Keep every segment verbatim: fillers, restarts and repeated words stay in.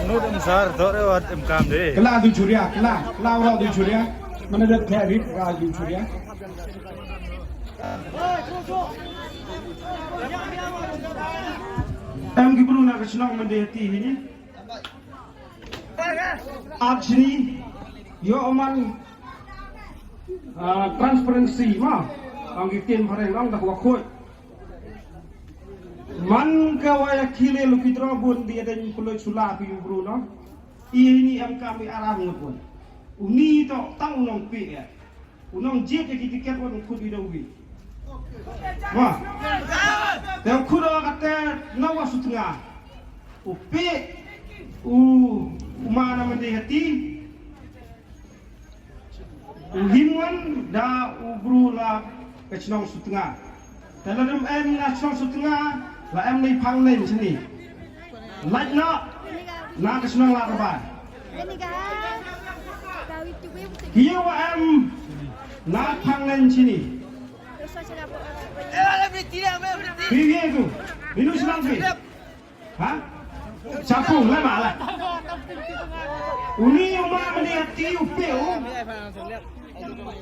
Nut em sar, dore wat em kam de. Kala du churia, kala, kala ura du churia. Mana dat kaya rit, kala du churia. Em ki bru na ka chnong man de ti hini. Actually, yo man, ah, transparency ma, ang ki tin phareng long da wa khoi. Man ka wa ya khile lucky draw bun dia den kulo chula pi bru no. I ni am ka mi aram ngut bun. Uni to tang nong pi ya. U nong jied ïa ki tiket wat u khut i da u wi. Wa. Te u khut o kate na wa Sutnga. U pe u u ma na mande hati. U him wan da u bru la ka chnong Sutnga. Te la dum em na chnong Sutnga la em ni phang nen chini. Lait na na ka chnong la ka ba. Hiu wa em na phang nen chini. Pi wi tu. Minu chnong pi. Ha? Chapung la ma la. Uni u ma mani ati u pe u.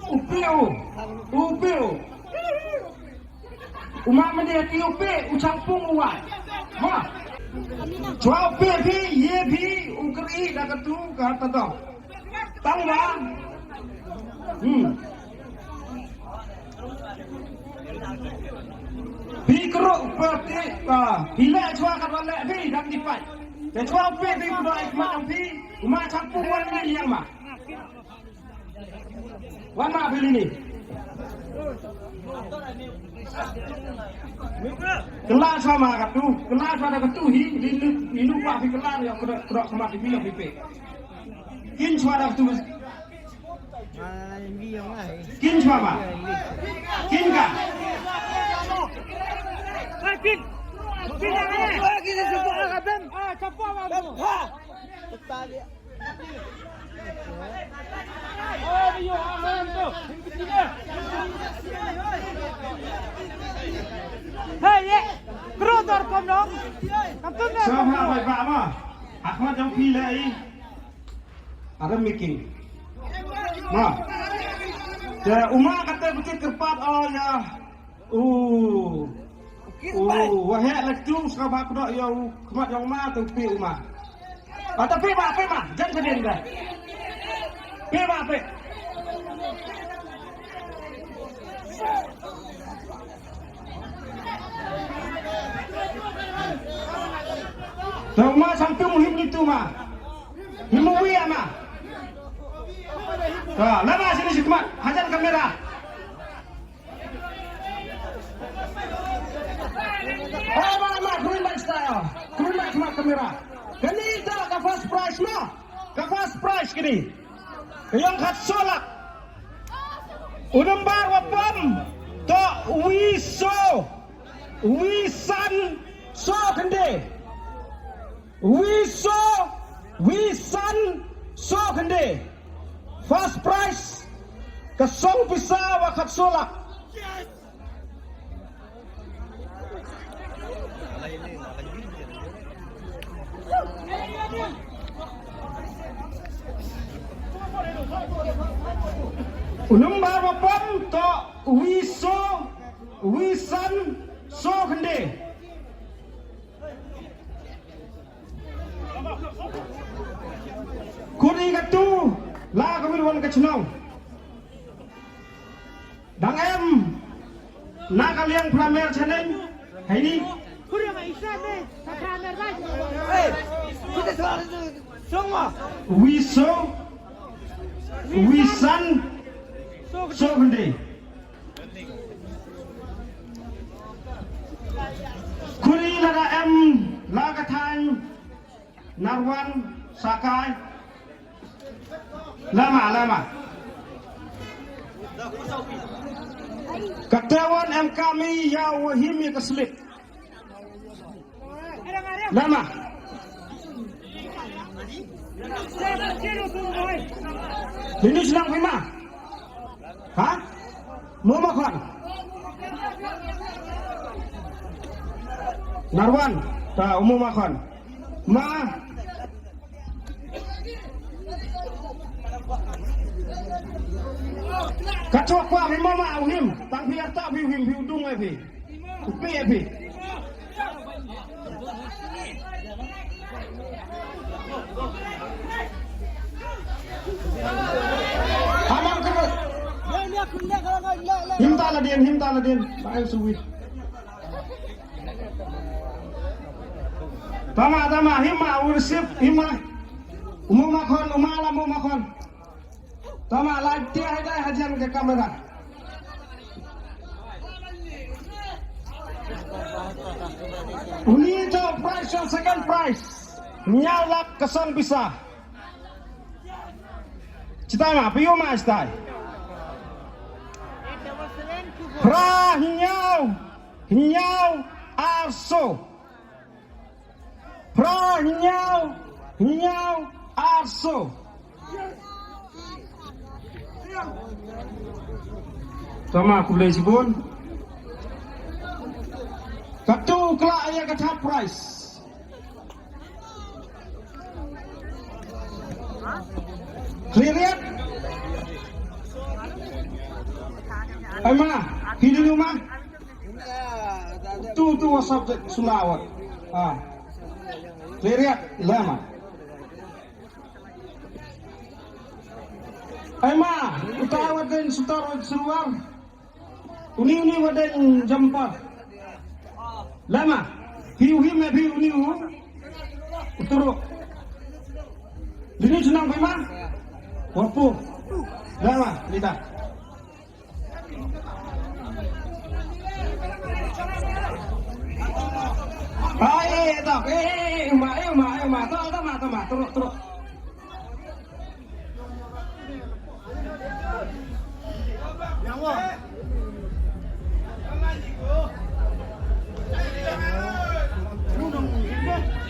U pe u. U pe u. U ma mani ati u pe u chapung u wa. Ma. Chwa u pe pi ye pi u kri da ka tu ka ta dong. Tang ba. Hmm. Bi kru pa ti pa. Bi le chwa ka ba le bi dang di pai. Te chwa pe bi ku doi ma bi. Ma chang pu wan ni yang ma. Wan ma bi ni. Kela chwa ma ka tu, kela chwa da ka tu hi, ni nu, ni nu pa bi kela ya ku da, ku da ma bi bi bi pe. Kin chwa da tu. Kin chwa ma. Kin ka. Hey, ye. Kru dor kom dong. Kam tum dor kom dong. Ahmad jong phi lai. Ada making. Ma. Te u ma kata bukit kyrpad, oh ya. U. U wa heh la tu ska ba kdok ya u khmat jong ma tu pi u ma. Ata pi ma, pi ma, jan ka din da. Pi ma, pi. Te u ma sam tu muhim ni tu ma. Ni mu wi ama. Ta, lama sini si khmat, hajan kamera. Oh, ma, ma, green light style. Green light khmat kamera. Kani ta ka first prize ma. Ka first prize kini. Ka yong khat so lak. U number wa pom to wi so. Wi san so kende. Wi so, wi san so kende. First prize ka song pisa wa khat so lak. U number wa pom to wi so, wi san so kende. Kuri ka tu la ka wir wan ka chnong. Dang em na ka liang pramer chaneng. Hai ni. Wi so, wi san so kende. Kuri lada em la ka thaiñ Narwan Sakai. Lama, lama. Ka tewon em kami ya wahim ya ka slip. Lama. Ini senang prima. Ha? Mo ma khon. Narwan, ta u Mo Makhon. Ma. Ka chok kwah phi mo ma u him. Tang phi arta phi u him phi u dung ai phi. U pi ai phi. Amang ka. Him ta la dien, him ta la dien. Ba ai suwi. Tama, tama, hima, u receive, hima. U Mo Makhon, u ma la Mo Makhon. Tama, la tia hai dai hajan ke kamera. Uni to prize, to second prize. Hynñiew lak ka song pisa. Chitai ma, phi ïoh ma chitai. Phra hynñiew, hynñiew, ar so. Phra hynñiew, hynñiew, ar so. Tama khublei shibun. Katu kla ïa ka third prize. Khlieh riat. Ai ma, phi dei ma. Tu tu WhatsApp te sula wat. Ah. Khlieh riat, lama. Ai ma, utai wat den sutar wat suruar. Uni uni waden jumper. Lama. Hiu him me hiu uni u. Uturu. Dini senang pima. Wapu. Lama. Lita. Ai, eh, tak. Eh, eh, eh, uma, eh, uma, eh, uma. Tak, tak, tak, tak, tak. Teruk, teruk.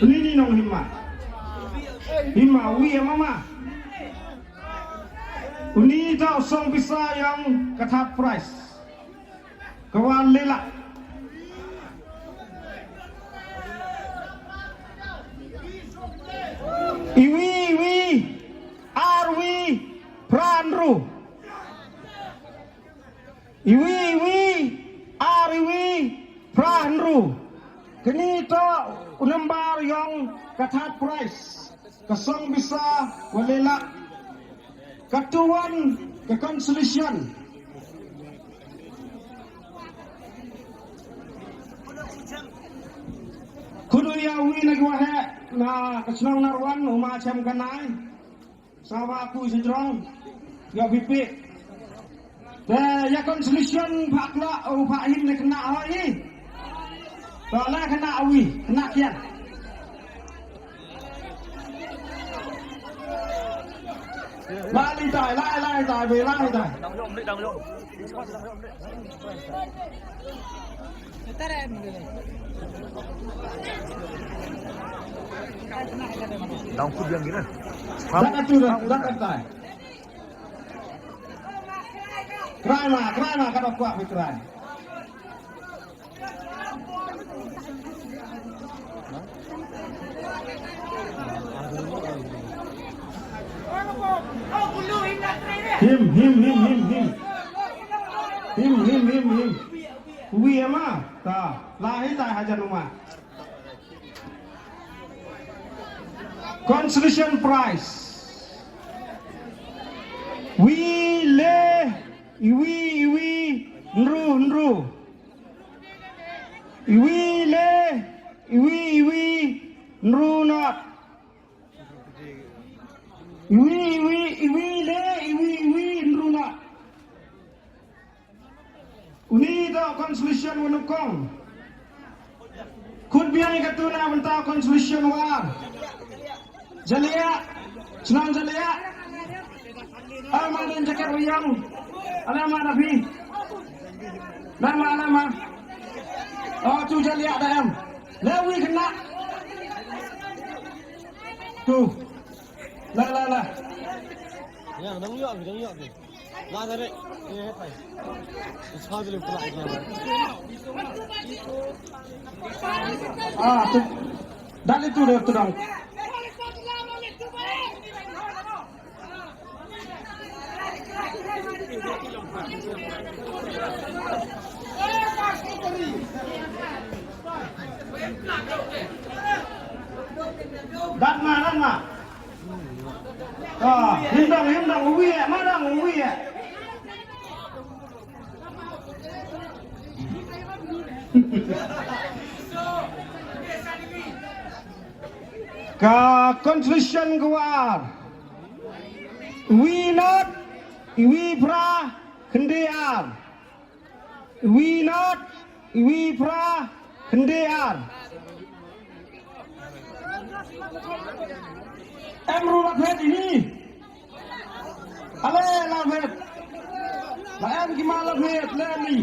Ni ni nong hima. Hima wi ya mama. Uni ta song bisa yang ka third prize. Ka wan lelak. Iwi, iwi, arwi, phra hynru. Iwi, iwi, ar iwi, phra hynru. Kini to u nambar yong ka third prize. Ka song bisa wa lelak. Ka tuwan ka consolation. Kudu ya wi na ki wahe na ka chnong Narwan u ma chem kanai. Sawa ku sejrong. Ya bipi. Te ya consolation phak la u phak hin ne kena hoi. To la kena wi, kena kian. Lai tai, lai, lai tai, be lai tai. Dang ku biang gina. Dak atu dah, dak atai. Krai ma, krai ma, kada kuat krai. Him, him, him, him, him. Him, him, him, him. Wi ama, ta, lahi ta hajan uma. Consolation prize. Wi le, iwi, iwi, nru, nru. Iwi le, iwi, iwi, nru na. Iwi, iwi, iwi le, iwi, iwi, nru na. Uni da consolation wa nukong. Khut biang ïa katu na bynta consolation wa. Jalia. Chnong Jalia. Alma dan jaket wa yang. Alama nabi. Nama alama. Oh, tu Jalia da em. Lewi kena. Tu. La, la, la. Yang dang yok, dang yok. Ah, tu. Dale tu, tu dong. Dat ma, dat ma. Ah, him dang, him dang, uwi eh, ma dang, uwi eh. Ka consolation ka wa ar. Wi not, wi phra, khynde ar. Wi not, wi phra, khynde ar. Em ruh la phet ini. Ale la phet. La em ki ma la phet, le ni.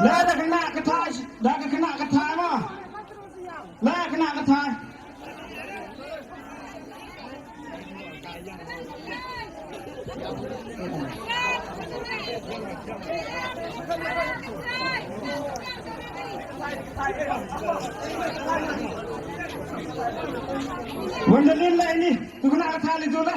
Le da kena ka thai, da ka kena ka thai ma. Le kena ka thai. Wanda lin la ini, tu kena ka thai li tu la.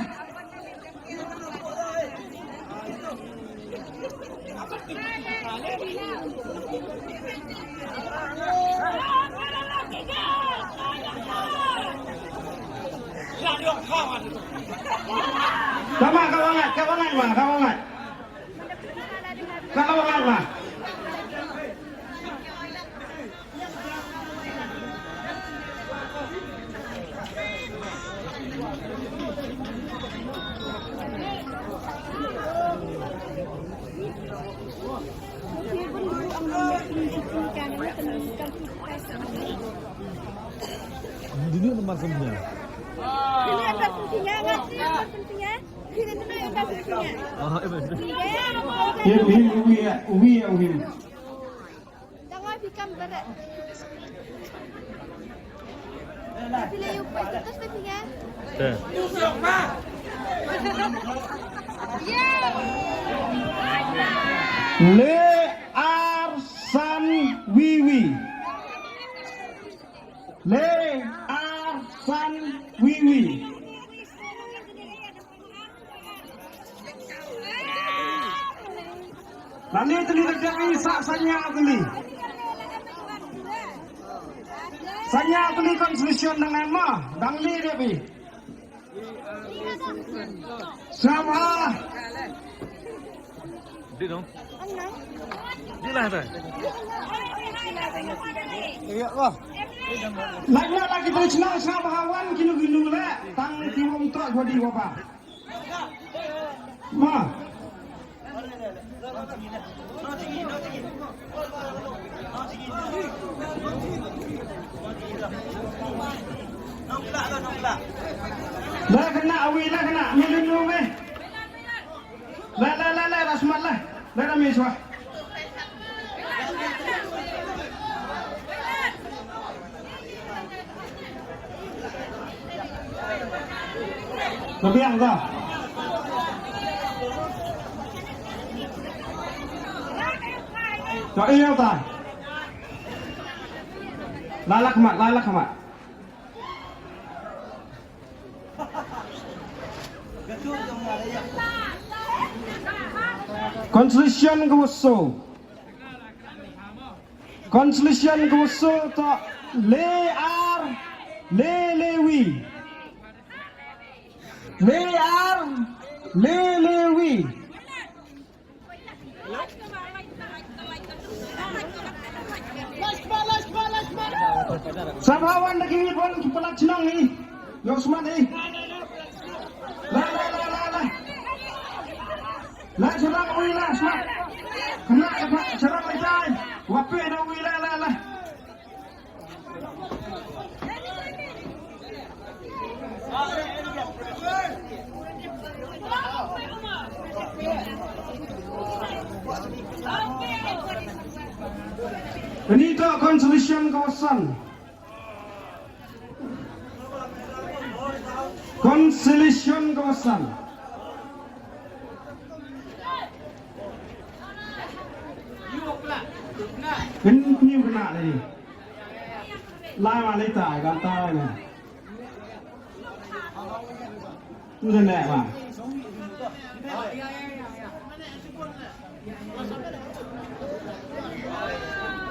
Kama, kama ngat, kama ngat ma, kama ngat. Kama ngat ma. Dini nomor sembilan. Ini ada pentingnya, nggak sih? Ada pentingnya? Ini tuh yang ada pentingnya. Ah, iya, betul. Iya, iya, iya, iya, iya. Te. Le ar san wiwi. Le ar san wiwi. Lane tylli da dep i sa, sa ñiaw tylli. Sa ñiaw tylli consolation dang em ma, dang le dep i. Sngewbha. Di dong. Di lah tu. Lait na la ki trai chnong sngewbha wan kino kino le tang ki wom trok wadi wapa. Ma. La kena awi la kena milin lu me. La la la la rasmat la. La rami swa. Ka biang ka. Ka ïa ta. Lalak mat, lalak mat. Consolation ka waso. Consolation ka waso to le ar le le wi. Le ar le le wi. Sngewbha wan da ki wi bun ki palat chnong hi. Ïoh smat hi. La la la la la. La sharang wi la smat. Kena ka sharang wi tai. Wa peh na wi la la la. Ini to consolation ka wasan. Consolation ka wasan. Kin kniu kena ni. Lai ma lai tai kan tai na. Udah nek ma.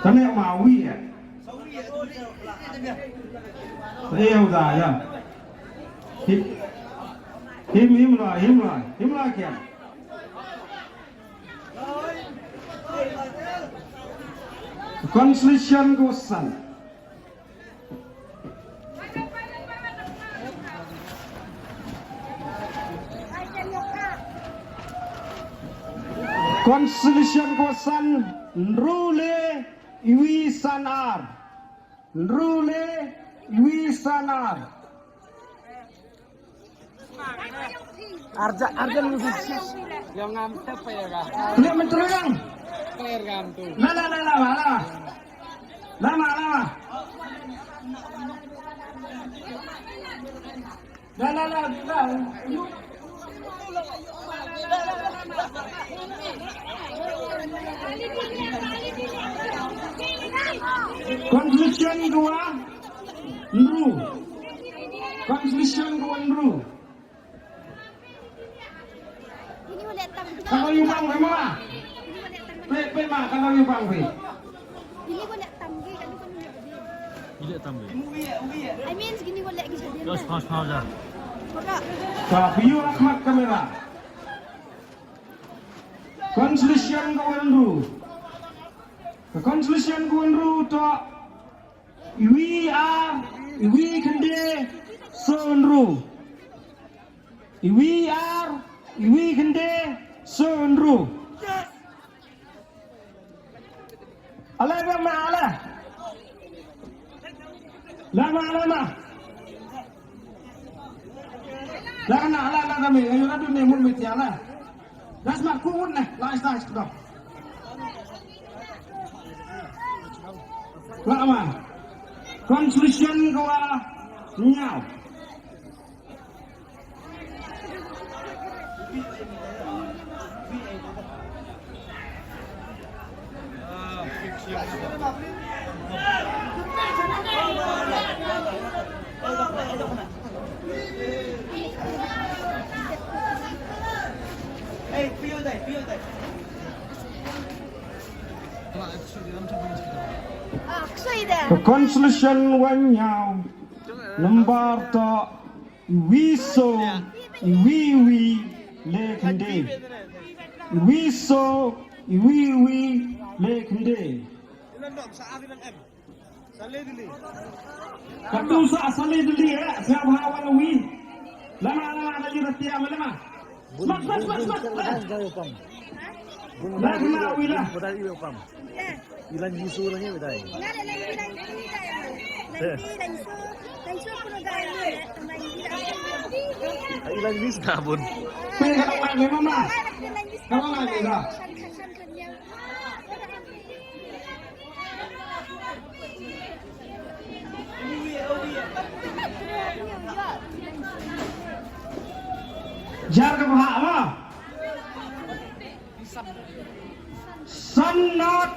Kan nek ma wi ya. Saya udah ya. Him him him lah him lah him lah kian. Consolation gosan. Consolation gosan nrule iwi sanar. Nrule iwi sanar. Arja arja lu sis. Yang ngam tep ya ga. Dia menterang. Player ngam tu. La la la la la. Lama lama. La la la la. Conclusion dua. Nru. Consolation dua nru. Kalau yubang phi ma. Pe pe ma kalau yubang phi. Ini boleh tambah kan? Ini boleh tambah. I mean segini boleh kita. Dos pas mau dah. Maka. Ka biu akhmat kamera. Consolation dua nru. Consolation dua nru to. Iwi ar, iwi khynde, so nru. Iwi ar, iwi khynde, so nru. Ala ba ma ala. Lama lama. La kana la la kami ayu la dun ne mun mit ya la. Das ma ku mun ne la sta sta. La ma. Consolation ko wa nyau. Consolation wa nyau number to. Iwi so, iwi iwi, le khynde. Iwi so, iwi iwi, le khynde. Katu sa sale dili eh, siapa hawan wi. Lama lama lagi rati ama lama. Smat smat smat smat. Lah kena wi lah. Ilan Yisu lagi bedai. Ilan Yisu dah pun. Pin kalau ngai memang lah. Kalau ngai dah. Jar ka bha ma. San nat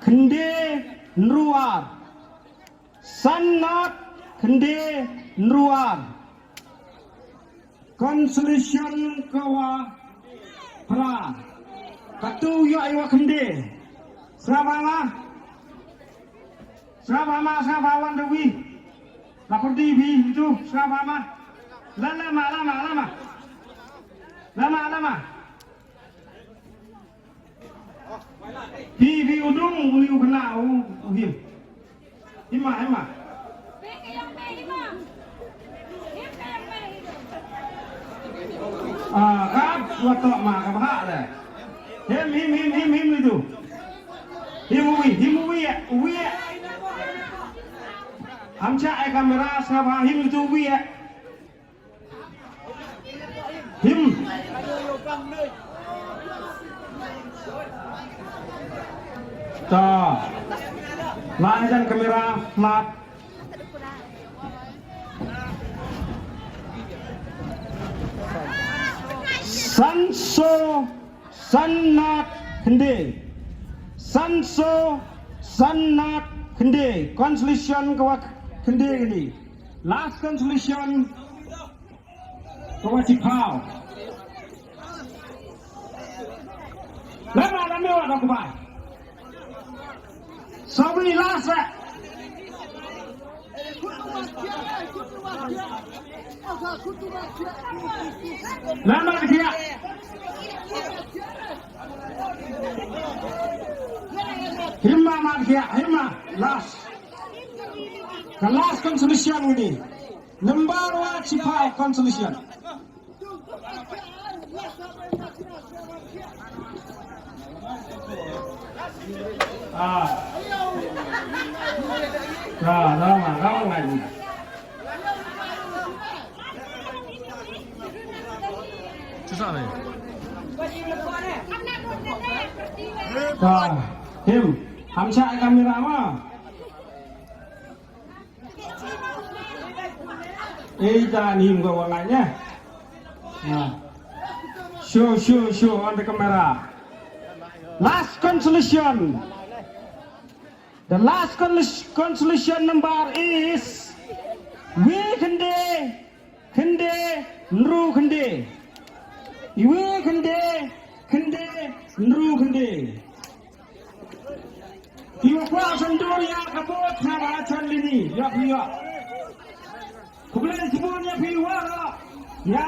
khynde nruar. San nat khynde nruar. Consolation ka wa phra. Katu yo ai wa khynde. Sraba ma. Sraba ma sraba wan da wi. La khudi bi tu sraba ma. La la ma la ma la ma. La ma la ma. Phi phi u dung u u kena u u him. Hima hima. Ah, kap wa tok ma ka bha le. Him him him him him itu. Him uwi him uwi ya uwi ya. Am cha ai kamera sa ba him itu uwi ya. Him. Ta. Lai jan kamera flat. Sanso. San nat khynde. Sanso San na khynde, consolation ka wa khynde kini. Last consolation ka wa chiphaw. Lama lama wa da kubai. Sawi last eh. Lama dia. Hima man kia, hima last. Ka last consolation ini. Number one chiphaw consolation. Ah. Ra, ra ma, ra ma ngai. Ra, him, ham cha kamera ma. Ei, ta ni mko wa ngai ne. Ha. Show, show, show on the camera. Last consolation. The last cons- consolation number is wi khynde, khynde, nru khynde. Wi khynde, khynde, nru khynde. Ki wa kwah sendor ïa ka bot na ba chan lini ïa phi ïa. Khublei shibun ïa phi wa ïa.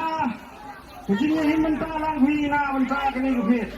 Ka jingïahimbynta lang phi na bynta kane ka bit.